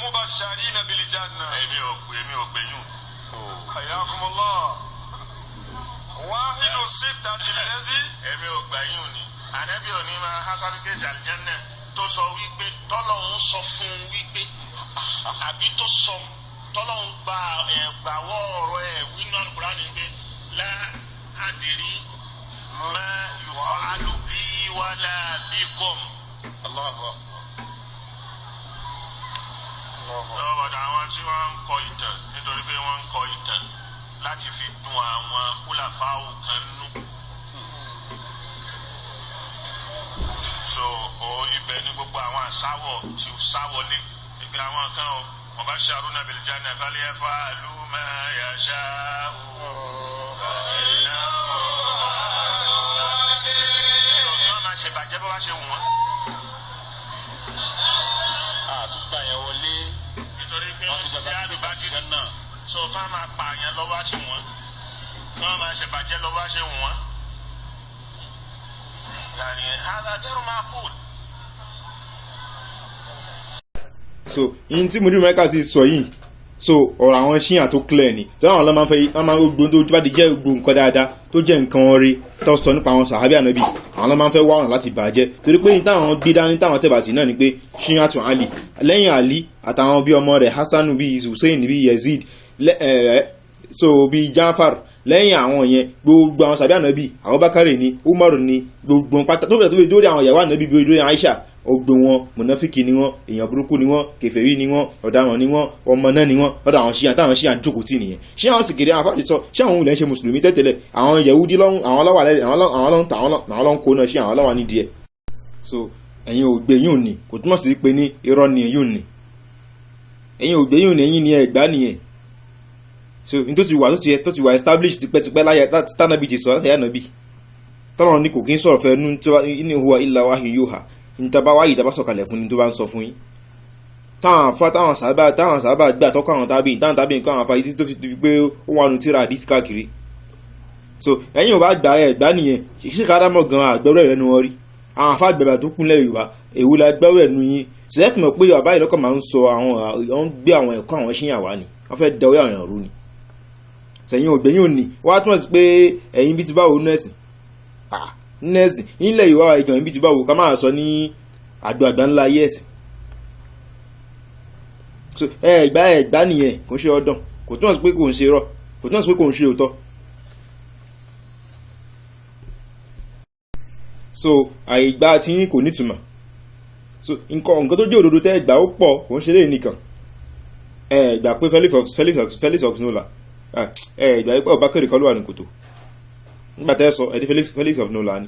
Al-mubashirina bil janna. Èmi ò gbẹ̀yìn. Hayyakumullah. Wahidu sittati alladhi. Èmi ò gbẹ̀yìn ni. Ànábì ò ní máa há sátífíkẹ́tì àlìjẹ́nà tó sọ wípé tọ́lọ́hún sọ fún un wípé àbí tó sọ tọ́lọ́hún gba ẹ̀gbàwọ́ ọ̀rọ̀ ẹ̀ wínú Al-Qur'ani pé la adri ma yuf'alu bi wala bikum. Allahu akbar. Lọ́wọ́ bàtà àwọn tí wọ́n ń kọ ìtàn nítorí pé wọ́n ń kọ ìtàn láti fi dun àwọn kúlàfáwò kan nú. So o ibẹ̀ ni gbogbo àwọn àsáwọ̀ ti sáwọlé ibi àwọn kan o wọ́n bá ṣàrúnà bìlìjánà fálíyàfà lùmọ̀ yàṣà o. Wọ́n máa ṣèbàjẹ́ bó bá ṣe wù wọ́n. Àtúgbà yẹn wọlé. Nítorí pé Wọ́n wọ́n ti ti gba ṣe sátífíkẹ́tì àlùbájú àlìjẹ́nà. So ká máa pààyàn lọ́wọ́ àti wọ́n, ká máa ṣèbàjẹ́ lọ́wọ́ àṣẹ wọ́n. Yàní hàdà gẹ́rù máa kú. So in tí Mudiru Markaz sọ yìí, so ọ̀rọ̀ àwọn ṣíyàn tó clear ni tó àwọn ọlọ́mọ fẹ́ wọ́n máa ń gbogbo tó bá di jẹ́ gbogbo nǹkan dáadáa tó jẹ́ nǹkan ọrẹ tó sọ nípa àwọn sàhábì ànábì, àwọn ọlọ́mọ fẹ́ wá ọ̀nà láti bàjẹ́, torí pé táwọn gbé dání táwọn tẹ̀bàtì náà ni pé ṣíyàn tún Ali lẹ́yìn Ali àtàwọn bíi ọmọ rẹ̀ Hassanu, bíi Hussein, bíi Yazid, so bíi Jafar, lẹ́yìn àwọn yẹn gbogbo àwọn sàhábì ànábì, Abubakar ni, Umaru ni, gbogbo wọn pátá tó bẹ̀rẹ̀ tó fi dórí àwọn ìyàwó ànábì bíi dórí Aisha, ogbe wọn mọ̀nàfíkì ni wọn, èèyàn burúkú ni wọn, kèfèrí ni wọn, ọ̀daràn ni wọn, ọmọ náà ni wọn lọ́dọ̀ àwọn ṣíyàn táwọn ṣíyàn jókòó tì nìyẹn. Ṣíyàn sì kéré àwọn afáàjì sọ ṣé àwọn olè ń ṣe mùsùlùmí tẹ́tẹ̀lẹ̀, àwọn yẹ̀wúdí lọ́hùn, àwọn lọ́wọ́ alẹ́, àwọn lọ́hùn tà, àwọn lọ́hùn kó náà ṣíyàn, àwọn lọ́wọ́ nídìí ẹ̀. So ẹ̀yin ò gbé yín ní kò túmọ̀ sí pé ní irọ́ ni yín ní, ẹ̀yin ò gbé yín ní, ẹ̀yin ni ẹ̀ gbá nìyẹn. So n tó ti wà tó ti wà establish tipẹ́tipẹ́ láyé tánàbí ti sọ láti yá nàbí tọ́lọ́run ní kò kí ń sọ̀rọ̀ fẹ́ nú tó bá in huwa illa wahyu yuha, níta bá wáyé ìtaba sọ̀kalẹ̀ fún ni tó bá ń sọ fún yín, táwọn afá táwọn sábà gbà tọ́kọ̀ àwọn tábì táwọn tábì nǹkan àwọn afá yìí tó fi pé ó wà nù tíra àdìsí káàkiri. So ẹ̀yin ò bá gbà ẹ̀ gbà nìyẹn. Ṣé kádámọ̀ gan àgbẹ̀rẹ̀ rẹ̀ nu wọn rí àwọn afá àgbẹ̀bà tó kúnlẹ̀ Yorùbá, èwo la gbẹ́rù ẹ̀ nu yín? So ẹ fi mọ̀ pé bàbá yìí lọ́kàn máa ń sọ àwọn àwọn gbé àwọn ẹ̀kọ́ àwọn ṣíyàn wá ni wọ́n fẹ́ da orí àwọn èèyàn rú ni. Sẹ́yìn ògbẹ́yìn òní wọ́n á túmọ̀ sí pé ẹ̀yin bí ti báwo nẹ́ẹ̀sì nẹ́ẹ̀sì nílẹ̀ Yorùbá ìgbọ̀n ibi ti báwo ká máa sọ ní àgbà àgbà ńlá ayé ẹ̀sìn. So ẹ gbà nìyẹn, kò ń ṣe ọdàn, kò túmọ̀ sí pé kò ń ṣe irọ́, kò túmọ̀ sí pé kò ń ṣe òótọ́. So àìgbà tí yín kò nítumọ̀. So nǹkan tó jẹ́ òdodo tẹ́ ẹ gbà ó pọ̀, kò ń ṣe léyìn nìkan. Ẹ gbà pé Felix of Nola, ẹ gbà pé Abubakar kọ́ ló wà ní kòtò nígbà tẹ́ ẹ sọ ẹ di Felix of Nola ni.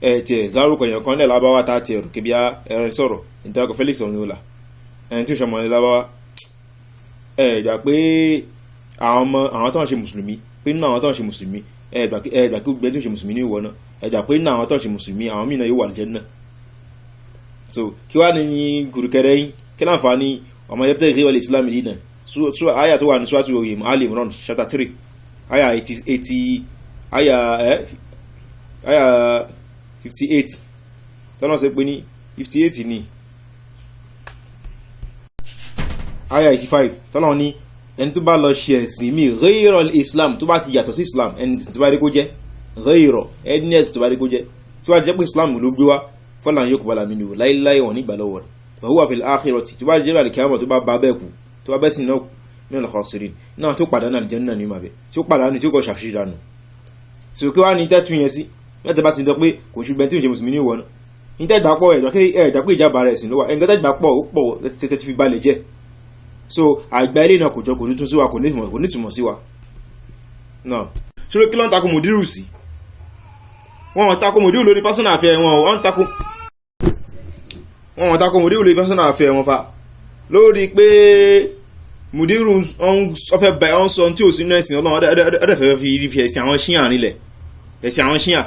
Ẹ tiẹ̀ zárúkọ èèyàn kan lẹ̀ lábáwá tá a tiẹ̀ rò kébí ẹrin sọ̀rọ̀ ìdákọ̀ Felix of Nola ẹni tí ó ṣọmọ ní lábáwá. Ẹ gbà pé àwọn ọmọ àwọn tó ń ṣe mùsùlùmí, pé nínú àwọn tó ń ṣe mùsùlùmí, ẹ gbà pé gbogbo ẹni tó ń ṣe mùsùlùmí ní ìwọ náà, ẹ gbà pé nínú àwọn tó ń ṣe mùsùlùmí àwọn míì náà yóò wà lẹ́jẹ̀ náà. So kí wàá ní kùrùkẹrẹ yín, kí láǹfààní ọmọ yẹn tẹ́lẹ̀ wal Islam yìí náà àyà tó wà ní suratu Ali Imran chapter 3 àyà 80 àyà àyà 58 tọ́lá ṣe pé ní 58 ni àyà 85 tọ́lá ní ẹni tó bá lọ ṣe ẹ̀sìn mi ghayra Islam tó bá ti yàtọ̀ sí Islam, ẹni tó bá rí kó jẹ́ ghayra ẹni ẹ̀sìn tó bá rí kó jẹ́ tó bá jẹ́ pé Islam ló gbé wá falan yuqbala minhu láíláí wọn nígbà lọ́wọ́ rẹ̀ wa huwa fil akhirati tó bá jẹ́ àlìkíyàmọ̀ tó bá bá bẹ́ẹ̀ kú tó bá bẹ́ẹ̀ sì náà minal khasirin náà tó pàdánù àlìjánnà ní màbẹ́ tí ó pàdánù tí ó kọ̀ ṣàfihàn dànù. So kí wàá ní tẹ́tù yẹn sí mẹ́ta bá ti dọ pé kò ṣùgbọ́n tí ò ṣe mùsùlùmí ní ìwọ náà ní tẹ́gbà pọ̀ ẹ̀dà pé ìjábà rẹ̀ sìn ló wà ẹ̀ǹkan tẹ́gbà pọ̀ ó pọ̀ tẹ́tẹ́ fi balẹ̀ jẹ́. So àgbà ilé náà kò jọ kò tuntun sí wa, kò nítumọ̀ sí wa náà. Ṣé kí ló ń takò mùdírù sí? Wọn takò mùdírù lórí personal affair wọn, wọn takò mùdírù lórí personal affair wọn fa lórí pé mùdírù ọfẹ bẹ ọ ń sọ tí ò sí nínú ẹ̀sìn Ọlọ́run, ọdẹ fẹ́ fi ẹ̀sìn àwọn ṣíyàn nílẹ̀, ẹ̀sìn àwọn ṣíyàn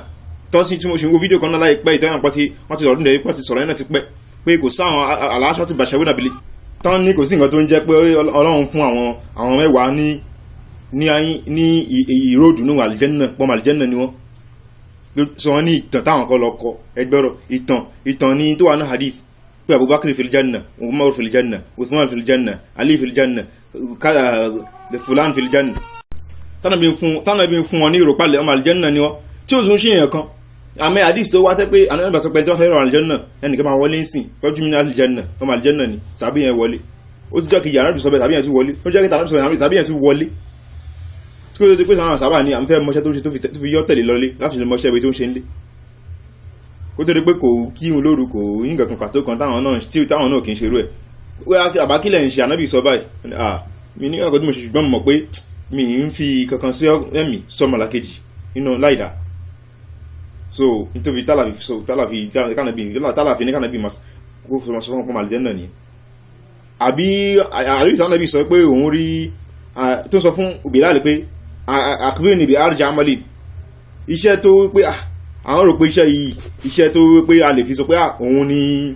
tọ́sí tí mo ṣe ń wo fídíò kan náà láìpẹ́ ìtọ́yàn pọ́ tí wọ́n ti sọ̀rọ̀ nílẹ̀ pọ́ ti sọ̀rọ̀ yẹn náà ti pẹ́ pé kò sáwọn aláṣọ tó bàṣẹ́ wínàbílì tán ní kò sí nǹkan tó ń jẹ́ pé Ọlọ́run fún àwọn mẹ́wàá ní ìròdùnú àlìjẹ́nà pọ́n àlìjẹ́nà ni wọ́n sọ wọ́n ní ìtàn táwọn kan lọ kọ ẹgbẹ́rọ̀ ìtàn ní tó wà ní hadith pé Pé Abubakar fil janna, Umar fil janna, Uthman fil janna, Ali fil janna, fulan fil janna. Tánàbí fún wọn ní ìrọ̀pálẹ̀ ọmọ àlìjẹ́nà ni wọ́n tí ó tún ṣe èèyàn kan. Àmì àdìs tó wá tẹ́ pé ànábì sọ pé tí wọ́n fẹ́ rọ àlìjẹ́nà ẹnìkan máa wọlé ń sìn pẹ́jú mi ní àlìjẹ́nà ọmọ àlìjẹ́nà ni sàbí yẹn wọlé. Ó tún jẹ́ kejì ànábì sọ bẹ́ẹ̀ sàbí yẹn tún wọlé. Ó jẹ́ kẹta ànábì sọ bẹ́ẹ̀ sàbí yẹn tún wọlé. Tí kò tó ti pé sàwọn sábà ní à ń fẹ́ mọṣẹ́ tó ń ṣe tó fi yọ́ tẹ̀lé lọlé láti lè mọṣẹ́ ibi tó ń ṣe ń lé. Kó tó di pé kò kírun lóru kò ní nǹkan kan pàtó kan táwọn náà kì í ṣerú ẹ̀. Àbákílẹ̀ ń ṣe ànábì sọ báyìí. Mi ní ọkọ̀ tí mo ṣe ṣùgbọ́n mo mọ̀ pé mi ń fi kankan sí ẹ̀mí sọmọlàkejì nínú láìda. So nítorí tálàfi ní kànábì kó fi sọ fún ọmọ àlìjẹ́nà ni. Àbí àríwísí ànábì sọ pé òun rí tó sọ fún Bilal pé àkúbí níbi arja amali iṣẹ́ tó pé àwọn rò pé iṣẹ́ yìí iṣẹ́ tó pé a lè fi sọ pé òun ni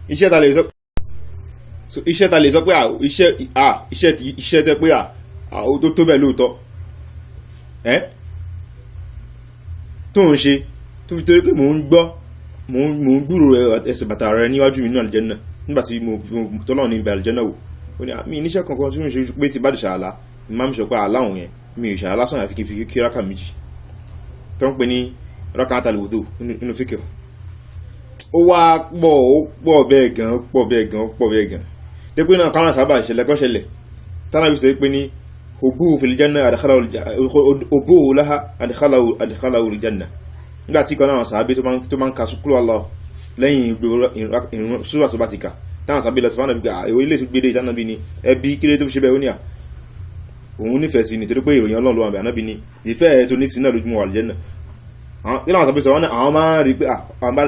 iṣẹ́ ta lè sọ so iṣẹ́ ta lè sọ pé iṣẹ́ tẹ́ pé tó tó bẹ́ẹ̀ lóòótọ́ tó ń ṣe tó fi torí pé mò ń gbọ́ mò ń gbúrò ẹsẹ̀ bàtà rẹ níwájú mi ní àlìjẹ́nà nígbà tí mo tọ́lọ́ ní ibẹ̀ àlìjẹ́nà wò ó ní mi níṣẹ́ kankan tí mo ṣe pé ti bá di ṣàlá máa ń sọ pé aláwọ̀ yẹn mi ò ṣàlá lásán àfi kí n fi kí rákà méjì tó ń pè ní rákà àtàlùwòtò nínú fíkẹ̀. Ó wá pọ̀ ó pọ̀ bẹ́ẹ̀ gan ó pọ̀ bẹ́ẹ̀ gan ó pọ̀ bẹ́ẹ̀ gan dépé náà káwọn sábà ìṣẹ̀lẹ̀ kan ṣẹlẹ̀ tánàbí sọ pé ní òbúhù fil janna òbúhù láha adkhalahu al-janna nígbà tí kan náà sàábé tó máa ń ka sukúrò Allah lẹ́yìn ìrun súrà tó bá ti kà táwọn sàábé lọ sí fún àbíkà èwo ilé ìsúgbélé tánàbí ni ẹbí kílé tó fi ṣe bẹ́ẹ̀ ó ní à òun nífẹ̀ẹ́ sí ni torí pé ìròyìn Ọlọ́run ló wà bẹ̀ ànábì ni ìfẹ́ ẹ̀ tó ní sí náà lójúmọ́ àlùjánnà. Kí làwọn sàbẹ̀sọ̀ wọn àwọn máa ń rí pé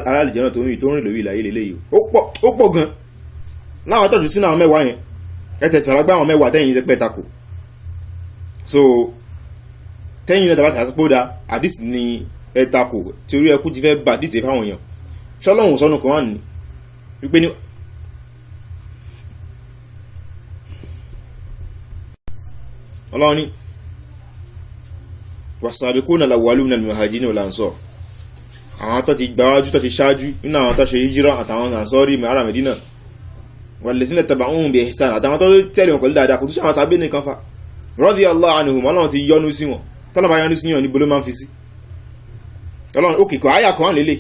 ará àlùjánnà tó ń rìn lórí ilẹ̀ ayé lélẹ́yìí ó pọ̀ gan láwọn tọ́jú sínú àwọn mẹ́wàá yẹn ẹ tẹ̀tẹ̀ rágbá àwọn mẹ́wàá tẹ́yìn tẹ́pẹ́ takò. So tẹ́yìn náà tàbá tàbí pé àdìs ni ẹ takò tí orí ẹkú ti fẹ́ bà àdìs fáwọn èèyàn ṣọlọ́hún sọnù kan wà ní wípé ní Ọlọ́run ní wasabiquna al-awwaluna al-muhajirin wal-ansar àwọn tó ti gbáwájú tó ti ṣáájú nínú àwọn tó ṣe hijira àtàwọn ansọ́rí ará Mẹ́dínà walladhina taba'uhum bi ihsan àtàwọn tó tẹ̀lé wọn pẹ̀lú dáadáa kò tún ṣe àwọn sábẹ́ nìkan fa radiyallahu anhum Ọlọ́run ti yọ́nú sí wọn tọ́lọ́ bá yọ́nú sí yàn níbo ló máa ń fi sí Ọlọ́run òkè kọ́ àyà kan lélẹ̀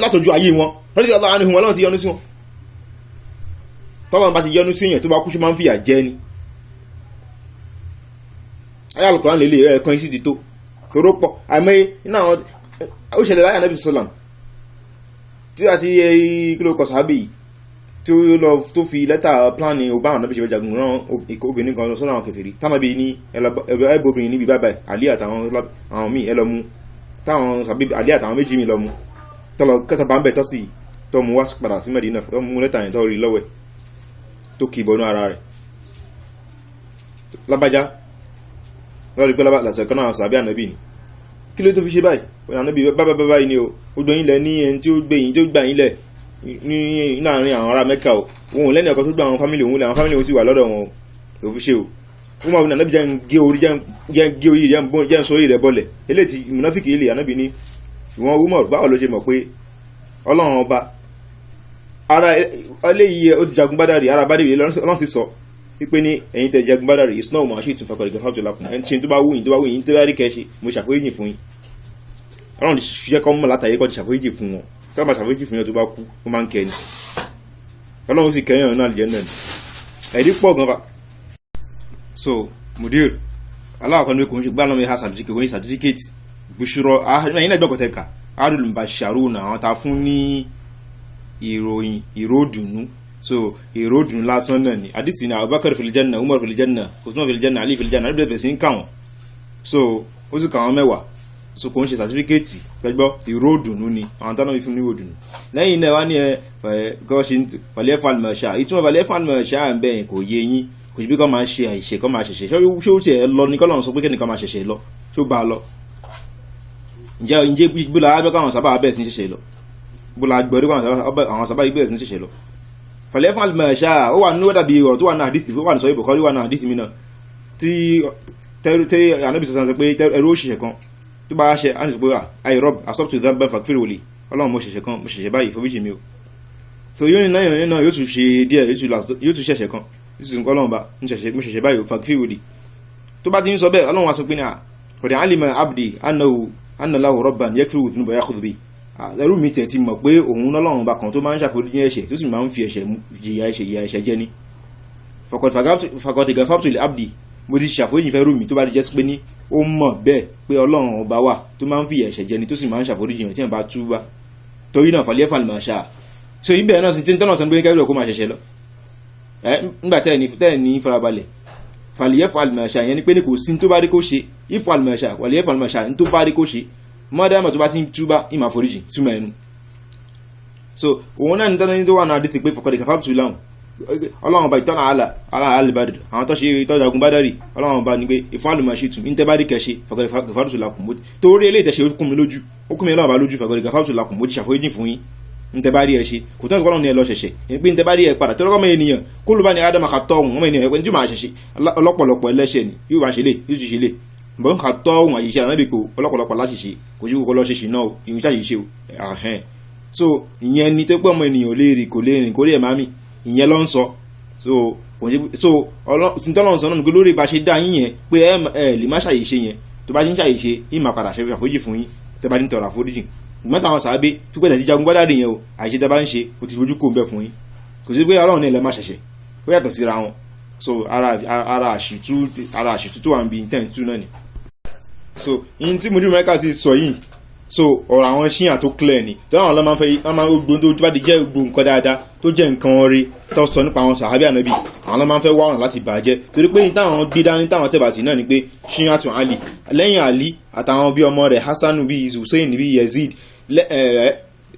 látọjú ayé wọn radiyallahu anhum Ọlọ́run ti yọ́nú sí wọn tọ́lọ́ bá ti yọ́nú sí yàn tó bá kú ṣe máa ń fìyà jẹ ni ayé Al-Qur'an lélẹ̀ ẹ̀ẹ̀kan yìí sì ti tó kóró pọ̀ àmọ́ iná àwọn ó ṣẹlẹ̀ láyé Ànábì sallam tí a ti kíló kọ sàábì tí ó lọ tó fi lẹ́tà pláàni ọba àwọn Ànábì ṣe fẹ́ jagun rán obìnrin kan sọ́nà àwọn kèfèrí tánàbí ní ẹbọ obìnrin níbi bábà Àlí àtàwọn àwọn míì ẹ lọ mú táwọn sàbí Àlí àtàwọn méjì mi lọ mú tọ́lọ kẹta bá ń bẹ̀ tọ́ sí tọ́ mú wá padà sí Mẹ́dínà tọ́ mú lẹ́tà yẹn tọ́ rí lọ́wọ́ ẹ̀ tó kì í bọnú ara rẹ̀ lábájá lọ́rí pé lásẹ̀ kan náà sàbí ànábì ni kí ló tó fi ṣe báyìí wọ́n ànábì bábá báyìí ni o ó gbé yín lẹ̀ ní ẹni tí ó gbé yín tí ó gbà yín lẹ̀ ní láàrin àwọn ará Mẹ́kà o òun lẹ́nu ẹ̀kọ́ tó gbà àwọn fámìlì òun lẹ̀ àwọn fámìlì òun sì wà lọ́dọ̀ wọn o fi ṣe o wọ́n máa wọ́n ànábì jẹ́ ń gé orí jẹ́ ń gé orí jẹ́ ń sọ orí rẹ̀ bọ́lẹ̀ eléyìí ti mùnáfíkì ilé ànábì ní ìwọ̀n Umar báwo ló ṣe mọ̀ pé Ọlọ́run ọba ara eléyìí ó ti jagun Bádàrí ara Bádàrí Ọlọ́run sì sọ wípé ní ẹ̀yin tẹ́ jagun Bádàrí ìsúná òmò àṣẹ ìtúnfà kọ̀ọ̀dì gafáàtò lákùn ẹni tí tó bá wù yín tó bá wù yín tó bá rí kẹ́ṣe mo ṣàforíjì fún yín. Ọlọ́run ti ṣiṣẹ́ kọ́ mọ̀ látàyè kọ́ ti ṣàforíjì fún wọn kí wọ́n máa ṣàforíjì fún yín tó bá kú ó máa ń kẹ́ ni Ọlọ́run sì kẹ́yìn náà lè náà ni ẹ̀rí pọ̀ gan fa. So mudir aláwọ̀ kan ní kò ń ṣe gbá lọ́mọ ha certificate kò ní certificate gbùsùrọ̀ ẹ̀yin náà gbọ́kọ̀tẹ̀ kà adùn àwọn ta fún ní ìròyìn ìròdùnú. So ìròdùn lásán náà ni àdìsí ni Abubakar fil janna, Umar fil janna, Usman fil janna, Ali fil janna, àdìsí bẹ̀rẹ̀ sí ń kà wọ́n. So ó sì kà wọ́n mẹ́wàá. So kò ń ṣe sàtífíkẹ́ẹ̀tì tẹ́gbọ́ ìròdùnú ni àwọn tánà fún ní ìròdùnú. Lẹ́yìn náà wá ní ẹ fàlẹ́ falmọ̀ṣà ìtumọ̀ fàlẹ́ falmọ̀ṣà ń bẹ̀yìn kò yé yín kò sí bí kò máa ṣe àìṣe kò máa ṣẹ̀ṣẹ̀ ṣé ó tiẹ̀ lọ ní kọ́lọ́run sọ pé kẹ́nìkan máa ṣẹ̀ṣẹ̀ lọ ṣó bá a lọ. Ǹjẹ́ gbọ́dọ̀ abẹ́ káwọn sábà bẹ̀rẹ̀ sí ń ṣẹ̀ṣẹ̀ lọ gbọ́dọ̀ agbẹ̀rú àwọn sábà bẹ̀rẹ̀ sí ń ṣẹ̀ṣẹ̀ lọ. Fàlẹ́ falmọ̀ṣà ó wà nínú dàbí ọ̀rọ̀ tó wà ní àdìsí ó wà ní sọ́yìn Bukhari wà ní àdìsí mi náà tí Ànábì sọ pé ẹrú òṣìṣẹ́ kan tó bá ṣe àní sọ pé àì rọ́b asọ́pùtù dhanban faghfir li Ọlọ́run mo ṣẹ̀ṣẹ̀ kan, mo ṣẹ̀ṣẹ̀ báyìí, foríjì mi o. So yóò ní náà yóò náà yóò tún ṣe díẹ̀, yóò tún ṣẹ̀ṣẹ̀ kan, yóò tún Ọlọ́run bá mo ṣẹ̀ṣẹ̀ báyìí, fàgfìrì. Tó bá ti ń sọ bẹ́ẹ̀, Ọlọ́run wa sọ pé ní à kọ̀dẹ̀ alima abdi annahu annalahu rabban yaghfiru dhunuba yakhudhu bi. Ẹrú mi tẹ̀ ti mọ̀ pé òun lọ́lọ́run bá kan tó máa ń ṣàforíjì ẹ̀ṣẹ̀, tó sì máa ń fi ẹ̀ṣẹ̀ jìyà ẹ̀ṣẹ̀ ìyà ẹ̀ṣẹ̀ jẹ ni. Faqad ghafartu li abdi, mo ti ṣàforíjì fẹ́ rú mi tó bá di jẹ́ pé ní ó mọ̀ bẹ́ẹ̀ pé Ọlọ́run ọba wà tó máa ń fi ẹ̀ṣẹ̀ jẹ ni, tó sì máa ń ṣàforíjì rẹ̀ tí wọ́n bá túbá. Torí náà falyaf'al ma sha'a. So ibẹ̀ náà sì ti ń tọ́nà sọ pé kẹ́rù kó máa ṣẹ̀ṣẹ̀ lọ. Ńgbà tẹ́ ẹ̀ ní farabalẹ̀, falyaf'al ma sha'a yẹn ni pé ní kò sí tó bá rí kó ṣe, if'al ma sha'a, walyaf'al ma sha'a, ní tó bá rí kó ṣe, mọ́dámà tó bá ti ń túbá ìmà foríjì túmọ̀ ẹnu. So òun náà ní tọ́nà ní tó wà náà dé ti pé faqad kafartu lahum, Ọlọ́run ọba ìtọ́nà àlà alìbàdì àwọn tó ṣe ìtọ́jú agun bádàrí, Ọlọ́run ọba ní pé ìfún àlùmọ̀ṣe tù ní tẹ́ bá rí kẹ́ṣe faqad ghafartu lakum, torí eléyìí tẹ̀ṣe ó kún mi lójú, ó kún mi Ọlọ́run ọba lójú, faqad ghafartu lakum, mo ti ṣàforíjì fún yín ní tẹ́ bá rí ẹ ṣe. Kò tán Ọlọ́run ní ẹ lọ ṣẹ̀ṣẹ̀ ní pé ní tẹ́ bá rí ẹ padà, torí ọmọ ènìyàn kó ló bá ní Ádámù kàtọ́ òun, ọmọ ènìyàn ẹgbẹ́ tí yóò máa ṣẹ̀ṣẹ̀ ọlọ́pọ̀lọpọ̀ ẹlẹ́ṣẹ̀ ni yóò máa ṣe lè yóò sì ṣe lè bọ́n kàtọ́ òun àyíṣe ànábì pé ọlọ́pọ̀lọpọ̀ láṣìṣe kò sí kókó lọ ṣe ṣì náà ìhun ṣàṣìṣe o ahẹ́n. So ìyẹn ni tó pé ọmọ ènìyàn ò lè rìn, kò lè rìn kó rí ẹ̀ máa mì, ìyẹn ló ń sọ. So kò ní so tọ́lọ́run sọ náà nígbà lórí bá ṣe dá yín yẹn pé ẹ lè má ṣàyèṣe yẹn, tó bá ti ń ṣàyèṣe yín máa padà ṣe àforíjì fún yín tẹ́ bá ní tọrọ àforíjì. Ìgbọ́n táwọn sàábé tó pẹ̀lẹ́ ti jagun bádàrí yẹn o, àìṣe tẹ́ bá ń ṣe o ti fojú kó ń bẹ̀ fún yín, kò sí pé Ọlọ́run ní ilẹ̀ má ṣẹ̀ṣẹ̀, ó yàtọ̀ síra wọn. So ara àṣìtú tó wà ń bi intent tú náà ni. So in tí Mudir Markaz sọ yìí, so ọ̀rọ̀ àwọn ṣíyàn tó clear ni, tó àwọn ọlọ́mọ fẹ́ wọ́n máa ń gbogbo tó bá di jẹ́ gbogbo nǹkan dáadáa tó jẹ́ nǹkan oore tó sọ nípa àwọn sàhábì ànábì, àwọn ọlọ́mọ fẹ́ wá ọ̀nà láti bàjẹ́, torí pé táwọn gbé dání táwọn tẹ̀bàtì náà ni pé ṣíyàn tún Ali, lẹ́yìn Ali àtàwọn bí ọmọ rẹ̀ Hassanu, bí Hussein, bí Yazid,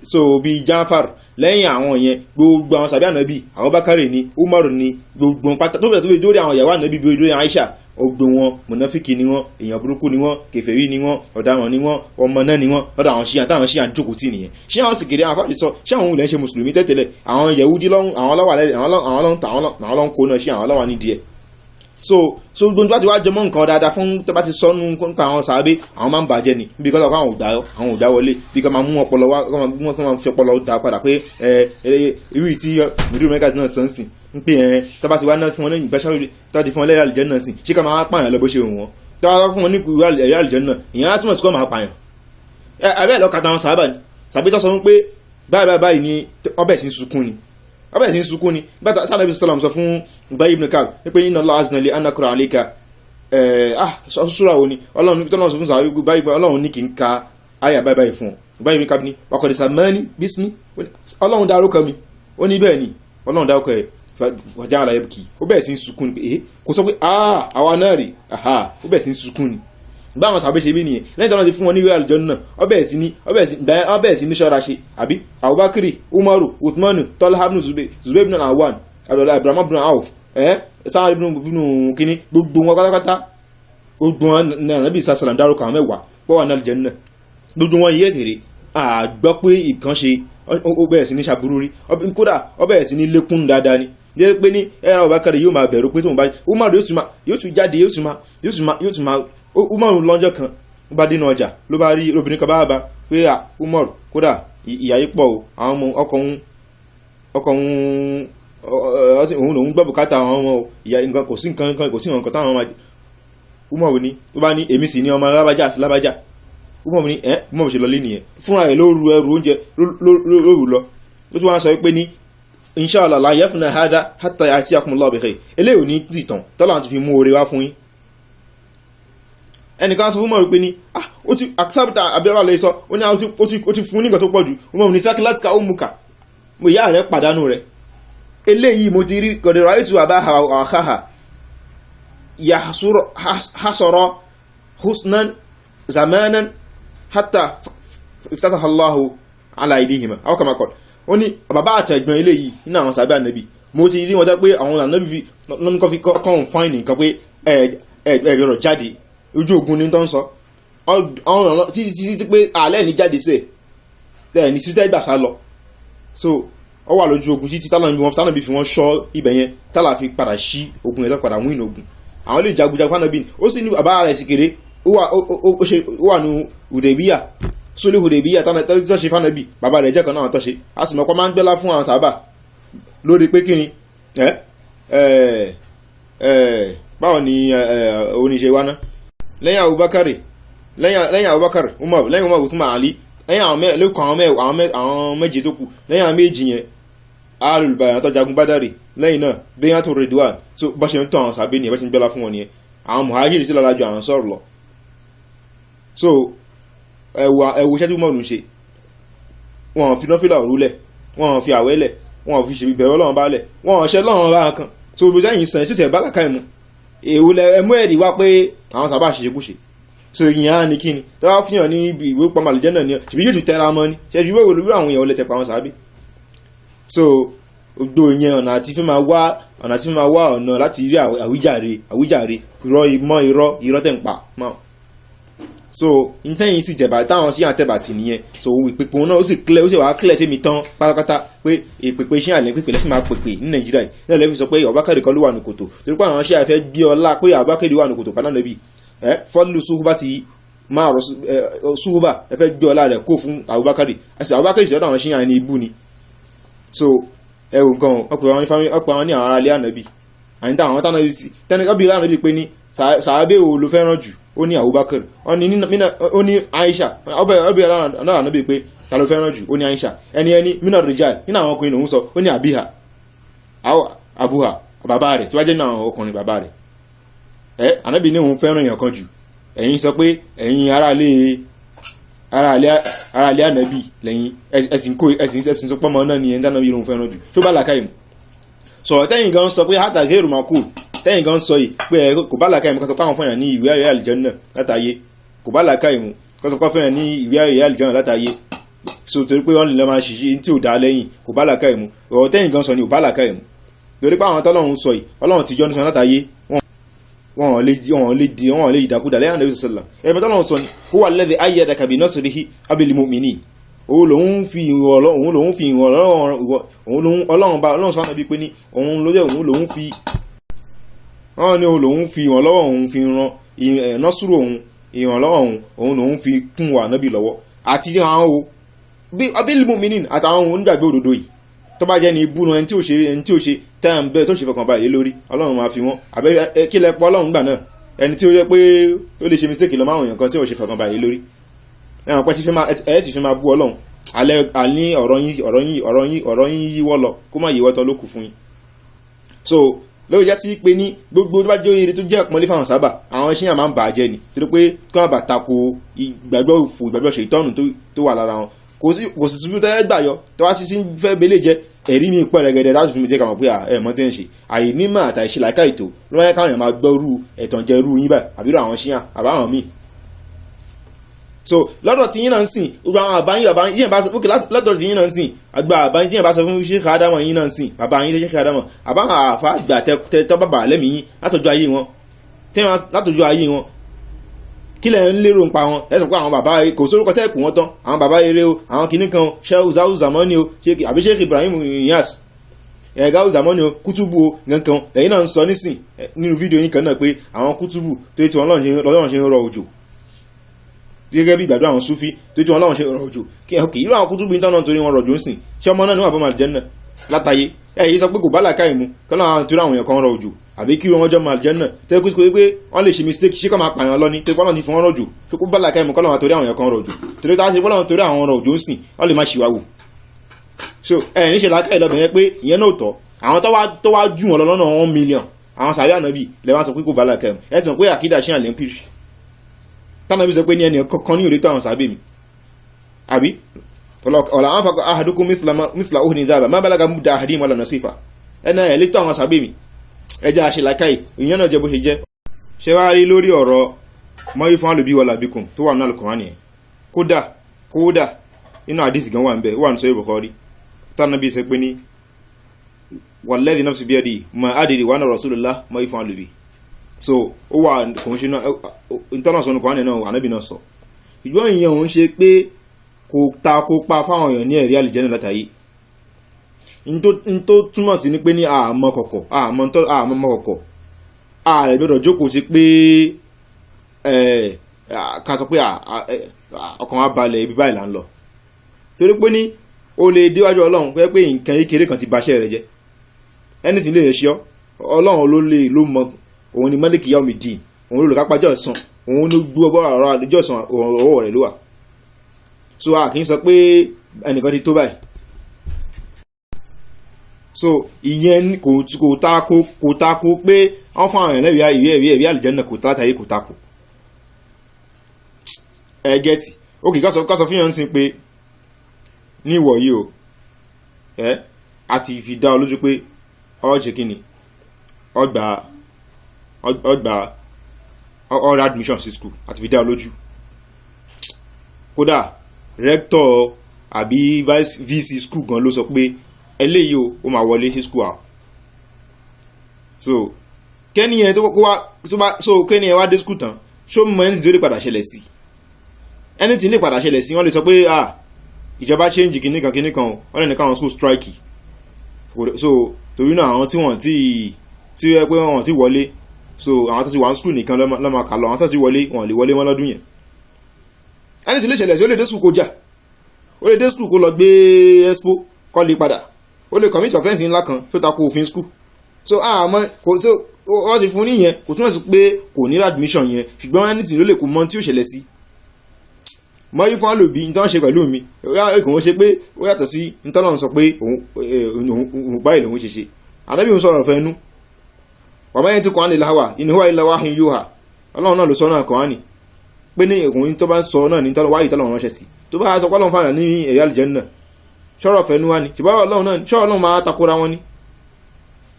so bí Jafar, lẹ́yìn àwọn yẹn gbogbo àwọn sàhábì ànábì, Abubakar ni, Umaru ni, gbogbo pátá tó bẹ̀rẹ̀ tó dórí àwọn ìyàwó ànábì bí dórí Aisha, ogbe wọn mọ̀nàfíkì ni wọ́n, èèyàn burúkú ni wọ́n, kèfèrí ni wọ́n, ọ̀daràn ni wọ́n, ọmọ náà ni wọ́n lọ́dọ̀ àwọn ṣíyàn táwọn ṣíyàn jókòó tì nìyẹn. Ṣíyàn sì kéré àwọn afáàjì sọ ṣé àwọn olè ń ṣe mùsùlùmí tẹ́tẹ̀lẹ̀, àwọn yẹ̀wúdí lọ́hùn, àwọn lọ́wà lẹ́rẹ̀, àwọn lọ́hùn tà, àwọn lọ́hùn kó náà ṣíyàn, àwọn lọ́wà nídìí ẹ̀. So gbogbo bá ti wá jọmọ́ nǹkan dáadáa fún tó bá ti sọnù nípa àwọn sàábé, àwọn máa ń bàjẹ́ ni bí kọ́ àwọn ògbà wọlé, bí kọ́ máa mú ọpọlọ wá, kọ́ máa fi ọpọlọ dà padà pé ẹ irú tí Mudir Markaz náà sọ ń sìn ń pè ẹ tó bá ti wá náà fún wọn ní ìgbésẹ̀ lórí tó ti fún wọn lẹ́rìí àlùjẹ́ náà sìn, ṣé ká máa pààyàn lọ bó ṣe wù wọ́n? Tó bá fún wọn ní ẹ̀rí àlùjẹ́ náà, ìyẹn á túmọ̀ sí kọ́ máa pààyàn. Ẹ abẹ́ lọ́ka táwọn sàábà ni sàbí tó sọ fún pé báyìí báyìí báyìí ni ọbẹ̀ sí ń sunkún ni, ọbẹ̀ sí ń sunkún ni. Bàtà táwọn ẹbí sọlọ́m sọ fún Ubay ibn Ka'b pé inna Allah azna li an aqra alayka sura wo ni Ọlọ́run tó náà sọ fún sàbí báyìí, Ọlọ́run ní kí n ka àyà báyìí báyìí fún ọ. Ubay ibn Ka'b ní wa qad sammani bismi, Ọlọ́run dárúkọ mi, ó ní bẹ́ẹ̀ ni Ọlọ́run dárúkọ ẹ̀, faja'ala yabki, ó bẹ̀rẹ̀ sí ń sunkún ni pé kò sọ pé àwa náà rè, ó bẹ̀rẹ̀ sí ń sunkún ni. Báwọn sàbẹ̀ ṣe bí nìyẹn lẹ́yìn tí wọ́n ti fún wọn ní ìwé àlùjọ náà, ọbẹ̀ sí ní ṣọ́ra ṣe àbí Abubakar, Umaru, Uthmanu, Talha ibn Zubair ibn Awan, Abraham ibn Auf, Sa'ad ibn kínní, gbogbo wọn pátápátá, gbogbo wọn ní Ànábì sàlám dárúkọ àwọn mẹ́wàá pọ̀ wà ní àlùjọ náà, gbogbo wọn yé kéré àgbọ́ pé ìkan ṣe ó bẹ̀rẹ̀ sí ní ṣàbúrú rí, kódà ó bẹ̀rẹ̀ sí ní lékún dáadáa ni jẹ́ pé ní ẹ̀rọ Abubakar yóò máa bẹ̀rù pé tóun bá Umaru yóò tún jáde, yóò tún máa Umaru lọ́jọ́ kan ó bá dénú ọjà, ló bá rí obìnrin kan bá pé à Umaru, kódà ìyà yìí pọ̀ o, àwọn ọmọ ọkọ òun òun lòún gbọ́ bùkátà àwọn ọmọ o, ìyà nǹkan kò sí nǹkan kò sí nǹkan táwọn ọmọ. Umaru ní ó bá ní èmi sì ní ọmọ lábájá àti lábájá. Umaru ní ẹ Umaru ṣe lọlé nìyẹn, fúnra rẹ̀ ló ru ẹrù oúnjẹ ló rù lọ, ó tún wá sọ pé ní inshallah la yafna hadha hatta ya'tiyakumullahu bi khair, eléyìí ò ní tìtàn tọ́lá ti fi mú oore wá fún yín. Ẹnìkan sọ fún Umaru pé ní ah ó ti accept abẹ́rẹ́ àlọ́ sọ ó ní ó ti fún nígbà tó pọ̀ jù. Umaru ní sakilatika ummuka, mo ìyá rẹ̀ pàdánù rẹ̀, eléyìí mo ti rí qad ra'aytu abaha wa akhaha yahsura husnan zamanan hatta iftataha Allahu ala aydihima aw kama qala. Ó ní bàbá àtẹ̀gbọ́n eléyìí nínú àwọn sàbẹ̀ ànábì, mo ti rí wọn dá pé àwọn ànábì fi lọ́nà fi kọ́ fáìn nǹkan pé ẹ ẹ ẹ gbọ́dọ̀ jáde ojú ogun ní tó ń sọ títí títí pé alẹ́ ní jáde sí ẹ̀ ní títí gbà sá lọ. So ó wà lójú ogun títí tálà bí wọn tálà bí fi wọn ṣọ́ ibẹ̀ yẹn, tálà fi padà sí ogun yẹn tó padà wín ogun, àwọn lè jagunjagun fánàbí. Ó sì ní bàbá rẹ̀ sì kéré, ó wà ní Hudaybiya. Sulhu Hudaybiyah tó ṣe fánàbì, bàbá rẹ̀ jẹ́ kan náà tó ṣe. A sì mọ̀ pé máa ń gbẹ́lá fún àwọn sábà lórí pé kíni báwo ni oníṣe wá ná. Lẹ́yìn Abubakar, lẹ́yìn Abubakar Umar, lẹ́yìn Umar Uthman Ali, lẹ́yìn àwọn lẹ́kọ̀ọ́ àwọn méje tó kù, lẹ́yìn àwọn méjì yẹn alùbàyàn àtọ́jagun Bádàrí, lẹ́yìn náà bẹ́yàn tó Ridwan. So bá ṣe ń tọ́ àwọn sàbẹ̀ nìyẹn, bá ṣe ń gbẹ́lá fún wọn nìyẹn. Àwọn muhajiri sí lọ́la ju àwọn sọ̀rọ̀ lọ. So ẹwọ iṣẹ́ tí Umaru ń ṣe, wọn fi nọ́fìlà òru lẹ̀, wọn fi àwẹ̀ lẹ̀, wọn fi ṣe ìbẹ̀rù Ọlọ́run bá lẹ̀, wọn ṣe lọ́run bá kan. So bí sẹ́yìn sàn ṣètò ẹ̀bá làkà ìmú èwo lẹ ẹmú ẹ̀rí wá pé àwọn sábà ṣe ṣekúṣe. So ìyẹn á ní kíni tó bá fihàn ní ibi ìwé pamọ́ àlùjẹ́ náà ni ṣèbí yóò tún tẹra mọ́ ni ṣe ìwé ìwé àwọn èèyàn lè tẹpa àwọn sábẹ́. So gbogbo ìyẹn ọ̀nà àti fi máa wá ọ̀nà àti fi máa wá ọ̀nà láti rí àwíjàre àwíjàre irọ́ mọ́ irọ́ irọ́ tẹ̀ ń pa mọ́. So ntẹ́yìn sì jẹ̀bà táwọn sí àtẹ̀bà tì nìyẹn. So ìpèpè náà ó sì clear, ó sì wá clear sí mi tán pátápátá pé ìpèpè ṣé àlẹ́ pèpè lẹ́sìn máa pèpè ní Nàìjíríà yìí náà lẹ́fi sọ pé Abubakar kọ́ ló wà ní kòtò, torí pé àwọn ṣé àfẹ́ gbé ọlá pé Abubakar wà ní kòtò padà nàbí ẹ fọ́lù suhuba ti máa rọ suhuba ẹ fẹ́ gbé ọlá rẹ̀ kó fún Abubakar, àti Abubakar ìṣẹ́dọ̀ àwọn ṣé àní ibú ni. So ẹ wò nǹkan ọ̀pọ̀ àwọn ní family, ọ̀pọ̀ àwọn ní àwọn aráalé ànábì àní táwọn tánàbí tẹ́ni ọ̀bí ànábì pé ní sàábé wo ló fẹ́ràn jù, ó ní Abubakar, ó ní Aisha, ọbẹ̀ náà ànábì pé ta ló fẹ́ràn jù, ó ní Aisha, ẹni mina rijal nínú àwọn ọkùnrin lòún sọ, ó ní abiha abuha bàbá rẹ̀ tó wá jẹ́ nínú àwọn ọkùnrin bàbá rẹ̀. Ẹ ànábì ní òun fẹ́ràn èèyàn kan jù, ẹ̀yin sọ pé ẹ̀yin aráalé ànábì lẹ́yìn ẹ̀sìn kó ẹ̀sìn sọ pọ́nmọ́ náà ni ẹ̀ń dáná bí òun fẹ́ràn jù tó bá làákàyè mu. Sọ̀rọ̀ tẹ́yìn gan sọ pé hátà gẹ́rù máa kú, tẹ́yìn gan sọ yìí pé ẹ kò bá làákàyè mu kó sọ pé àwọn fún yàn ní ìwé àríyá àlìjánnà látàyè, kò bá làákàyè mu kó sọ pé fún yàn ní ìwé àríyá àlìjánnà látàyè. So torí pé wọ́n lè máa ṣiṣẹ́ tí ò dá lẹ́yìn, kò bá làákàyè mu. Ọ̀rọ̀ tẹ́yìn gan sọ ni ò bá làákàyè mu, torí pé àwọn tọ́lọ́run sọ yìí Ọlọ́run ti yọ́nú sọ látàyè, wọn lè dìdàkudà lẹ́yìn Ànábì sallam. Ẹ̀bẹ̀ tọ́lọ́run sọ ni huwa alladhi ayyadaka bi nasrihi abil mu'minin, òun lòun fi ìwọ̀n òun lòun fi ìwọ̀n òun Ọlọ́run bá Ọlọ́run sọ Ànábì pé ní òun ló jẹ́ òun lòun fi wọ́n ní òun lòun fi ìwọ̀n lọ́wọ́ òun fi ran nọ́sùrù òun ìwọ̀n lọ́wọ́ òun òun lòun fi kún wà Ànábì lọ́wọ́ àti àwọn o bí abil mu'minin àtàwọn òun gbàgbé òdodo yìí tó bá jẹ́ ní ibú nu ẹni tí ò ṣe ẹni tí ò ṣe tẹ́ ń bẹ́ẹ̀ tó ṣe fọkàn balẹ̀ lórí Ọlọ́run máa fi wọ́n àbẹ́ kí lẹ pọ̀ Ọlọ́run gbà náà ẹni tí ó yẹ pé ó lè ṣe mistake lọ máa wọ̀nyàn kan tí ò ṣe fọkàn balẹ̀ lórí ẹ̀wọ̀n pẹ́ ti fi máa bú Ọlọ́run alẹ́ àní ọ̀rọ̀ yín ọ̀rọ̀ yín ọ̀rọ̀ yín ọ̀rọ̀ yín yíwọ́ lọ kó má yíwọ́ tán ló kù fún yín. So lórí jẹ́ sí pé ní gbogbo tó bá jẹ́ oríire tó jẹ́ àpọ́nlé fáwọn sábà àwọn ṣíyàn máa ń bà á jẹ́ ni, torí pé kí wọ́n bá tako ìgbàgbọ́ òfò ìgbàgbọ́ ṣètọ́nù tó wà lára wọn. Kò sì síbi tẹ́lẹ̀ gbà yọ tó wá sí sí fẹ́ belé jẹ́ ẹ̀rí mi pọ̀ rẹ̀gẹ̀dẹ̀ láti fi mi jẹ́ ká mọ̀ pé ẹ̀ mọ́ tẹ́ ń ṣe àìnímọ̀ àtàìṣe làákà ètò ló máa ń káwọn èèyàn máa gbọ́ rú ẹ̀tàn jẹ rú yín báyìí àbí rú àwọn ṣíyàn àbáwọn míì. So lọ́dọ̀ tí yín náà ń sìn gbogbo àwọn àbáyín bàbá yín bá sọ ókè lọ́dọ̀ tí yín náà ń sìn àgbà àbáyín tí yín bá sọ fún Sheikh Adamọ yín náà ń sìn bàbá yín Sheikh Adamọ àbáwọn àfa àgbà tẹ bàbá lẹ́mìí yín látọjú ayé wọn látọjú ayé wọn kí lẹ̀ ń lérò ń pa wọn ẹ sọ pé àwọn bàbá kò sórúkọ tẹ́ẹ̀kù wọn tán àwọn bàbá eré o àwọn kìnnì kan Sheikh Zahu Zamani o àbí Sheikh Ibrahim Niass ẹ̀gá Zamani o kútùbù o nǹkan lẹ́yìn náà ń sọ nísìn nínú fídíò yín kan náà pé àwọn kútùbù tó ti wọn lọ́wọ́n ṣe ń rọ òjò gẹ́gẹ́ bí ìgbàdo àwọn Sufi tó tí wọn láwọn ṣe rọ̀ òjò kí irú àwọn kútùbù yín tán torí wọn rọ̀jò ń sìn ṣé ọmọ náà ní wà bọ́ màlìjẹ́ náà látàyé ẹ yìí sọ pé kò bá làákàyè mu kọ́ láwọn torí àwọn èèyàn kan rọ̀ òjò àbí kí wọ́n jọ màlìjẹ́ náà tẹ́ kó pé wọ́n lè ṣe mistake ṣé kọ́ máa pààyàn lọ ní tẹ́ kọ́ ní fún wọn rọ̀jò tó kó bá làákàyè mu kọ́ láwọn torí àwọn èèyàn kan rọ̀ òjò torí táwọn ti bọ́lá torí àwọn rọ̀ òjò ń sìn wọ́n lè má ṣìwà wò. So ẹ ní ṣe làákàyè lọ́bẹ̀ yẹn pé ìyẹn náà tọ́ àwọn tó wá jù wọn lọ lọ́nà 1 million àwọn sàbí ànábì lẹ́ wá sọ pé kò bá làákàyè mu ẹ ti sọ pé àkídà ṣé àlẹ́ ń pìrì tánàbí sọ pé ní ẹni kankan ní òrètò àwọn sàbẹ̀ mi àbí ọ̀là àwọn afakọ̀ ahadukum mithla uhni dhaba má balaga mudda ahadihim wala nasifa ẹnà ẹ̀ létò àwọn sàbẹ̀ mi ẹjẹ́ àṣelàkàì ìyẹn náà jẹ́ bó ṣe jẹ́. Ṣé wàá rí lórí ọ̀rọ̀ mọ́yí fún àlùbí wàlà bíkùn tó wà nínú Al-Qur'an yẹn kódà kódà inú àdìsí gan wà ń bẹ wà ní sọ́yìn Bukhari tánàbí sọ pé ní walladhi nafsi biyadihi ma adri wa ana rasulullah mọ́yí fún àlùbí. So ó wà kò ń ṣe náà ìtọ́nà sọnù kwan náà ànábì náà sọ ìgbọ́n ìyẹn òun ṣe pé kò ta kó pa fáwọn èèyàn ní ẹ̀rí àlìjẹ́nà látàyè n tó túmọ̀ sí ni pé ní àmọ́ kọ̀kọ̀ àmọ́ kọ̀kọ̀ ààrẹ gbọ́dọ̀ jókòó sí pé ká sọ pé Ọkàn wa balẹ̀, ibi báyìí là ń lọ. Torí pé ní o lè déwájú Ọlọ́run pé pé nǹkan kékeré kan ti baṣẹ́ rẹ jẹ́, anything lè ṣe ọ́. Ọlọ́run ló lè ló mọ, òun ni mọ́lẹ́kì yá omi dì, òun ló lè kápá jọ̀ sàn, òun ló gbọ́ bọ́ ọ̀rọ̀ àdójọ́ sàn, ọwọ́ rẹ̀ ló wà. So a kì í sọ pé ẹnìkan ti tó báyìí. So ìyẹn kò tako pé wọ́n fún àwọn èèyàn lẹ́wìí ìwé ẹ̀rí ẹ̀rí àlùjánnà, kò tá látàyè, kò tako. Ẹ gẹ́tì? Ok, ká sọ fún yàn ń sìn pé ní ìwọ̀ yìí o, ẹ a ti fi dá ọ lójú pé ọ ṣe kí ni, ọgbà ọ̀rọ̀ admission sí school, àti fi dá ọ lójú. Kódà rector àbí vice VC school gan ló sọ pé eléyìí o, ó máa wọlé sí school àwọn. So kẹ́niyẹn tó kó wá tó bá, so kẹ́niyẹn wá dé school tán, ṣó mọ ẹni tí ó lè padà ṣẹlẹ̀ sí? Ẹni tí lè padà ṣẹlẹ̀ sí, wọ́n lè sọ pé, ah, ìjọba change kìíní kan kìíní kan o, wọ́n lè ní káwọn school strike. So torí náà, àwọn tí wọ́n ti tí ó yẹ pé wọ́n ti wọlé, so àwọn tó ti wà ní school nìkan ló máa kà lọ, àwọn tó ti wọlé, wọn lè wọlé mọ́ lọ́dún yẹn. Ẹni tí lè ṣẹlẹ̀ sí, ó lè dé school kó jà, ó lè dé school kó lọ gbé expo kó lè padà, ó lè commit offence ńlá kan tó tako òfin school. So àmọ́ kò so wọ́n ti fún níyẹn, kò túmọ̀ sí pé kò ní admission yẹn, ṣùgbọ́n ẹni tí ló lè kó mọ tí ó ṣẹlẹ̀ sí mọ yí fún àlòbí ní tí wọ́n ṣe pẹ̀lú mi kò ń ṣe pé ó yàtọ̀ sí ní tọ́lọ́run sọ pé òun báyìí lòun ṣe ṣe. Ànábì ń sọ̀rọ̀ fẹ́nu, wa ma yantiqu anil hawa in huwa illa wahyun yuha. Ọlọ́run náà ló sọ náà kàn án ni pé ní òun tó bá ń sọ náà ní wáyé tọ́lọ́run ránṣẹ́ sí. Tó bá sọ pé Ọlọ́run fàyàn ní ẹ̀yà àlùjánnà, ṣọ́rọ̀ fẹ́nu wá ni? Ṣùgbọ́n Ọlọ́run náà, ṣọ́rọ̀ Ọlọ́run máa takora wọn ni.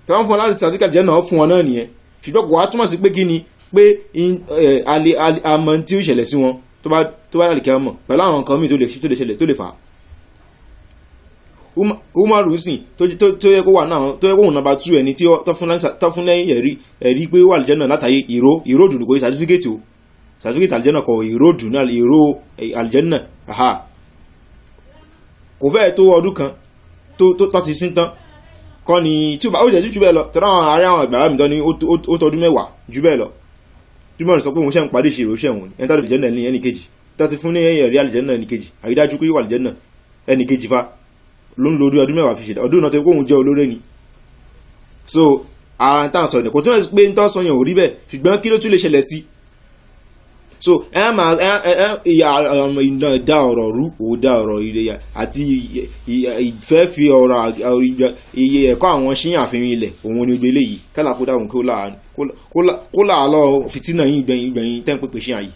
Tí wọ́n fún wọn láti sàtúkà àlùjánnà fún wọn náà nìyẹn. Ṣùgbọ́n kò wá túmọ̀ sí pé kí ni pé àmọ́ tí ó ṣẹlẹ̀ sí wọn tó bá dàlí kí wọ́n mọ̀ pẹ̀lú àwọn nǹkan míì tó lè ṣẹlẹ̀ tó lè fà á. Umaru sìn tó yẹ kó wà náà, tó yẹ kó wùn number 2, ẹni tí tó fún lẹ́yìn ẹ̀rí pé ó wà àlùjánnà látàyè, ìró dùnú, kò yẹ certificate o, certificate àlùjánnà kọ, ìró dùnú, ìró àlùjánnà. Aha, kò fẹ́ẹ̀ tó ọdún kan tó ti sín tán kọ́ ni tí ó jẹ́ jù bẹ́ẹ̀ lọ tọ́lá. Àwọn ará àwọn ìgbàlá mi tán ni ó tọdún 10 jù bẹ́ẹ̀ lọ. Túmọ̀ sọ pé òun ṣe ń parí ìṣirò ṣẹ̀wọ̀n ẹni tó ti àlùjánnà ní ẹnì kejì tó ti fún ní ẹ̀rí àlùjánnà, ẹnì kejì àrídájú pé wà àlùjánnà, ẹnì kejì fa ló ń lo orí ọdún 10 fi ṣe ọdún náà tó kó òun jẹ́ olórí ni. So ara tá à ń sọ ni kò túmọ̀ sí pé ń tọ́ sọ yẹn ò rí bẹ́ẹ̀, ṣùgbọ́n kí ló tún lè ṣẹlẹ̀ sí? So ẹ máa ẹ ẹ ìyá ìdá ọ̀rọ̀ rú, ò dá ọ̀rọ̀ ilé àti ìfẹ́ fi ọ̀rọ̀ iye ẹ̀kọ́ àwọn ṣíyàn àfihàn ilẹ̀ òun ni gbélé yìí kálá kó dáhùn kó láàlọ́ fìtínà yìí gbẹ̀yìn gbẹ̀yìn tẹ́ ń pèpè ṣíyàn yìí.